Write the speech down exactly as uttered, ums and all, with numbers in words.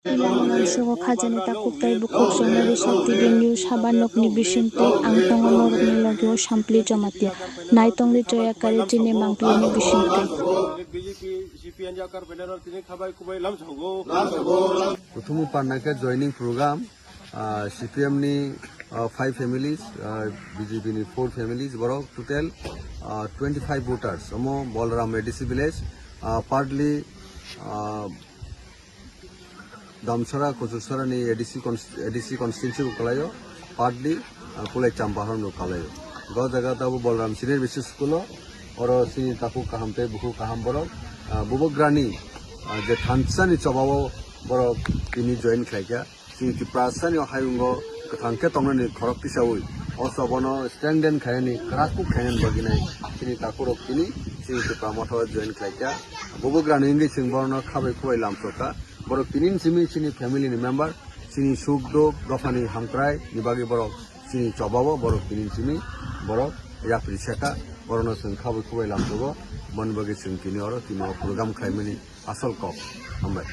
Yang nang sugo khajani takhuk tei bukhuk chwngno Rishabh T V News haba nokni bisingtwi ang tongo norokni logio Sampli Jamatia. Naitongli Joya Kare chini mangpilini bisingtwi. Prothom parna khe joining program, ah, C P M ni, ah, five families, ah, B J P ni four families, borok total, ah, twenty-five voters. Omo Bolram A D C village, ah, partly, ah, Damsara, Kuchuksara ni A D C const-, A D C constituency bo kalaio, partly, ah, Kulai Champahar no kalaio. Go jaga tabo Bolram Senior B C school o, oro chini takhuk kaham tei bukhuk kaham borok, ah, Bubagrani, ah, je thansa ni choba o borok tini join khlaikha. Chini Tiprasa ni hayungo kwthang khe tongnani khorok tisaui o choba no strengthen khainani, kraskuk khainani bagwi nai chini takhuk rok tini chini Tipra Motha o join khlaikha. Bubagrani wngwi chwng borok no khabai khubai lamsokha. Borok tinin simi chini family ni member, chini suk duk, dophani hamkrai ni bagwi borok chini chobao borok tinin simi borok yapri seka, borokno chwng khabwi khubai lamsogo, boni bagwi chwng tini oro tini o program khlaimani asol kok. Hambai.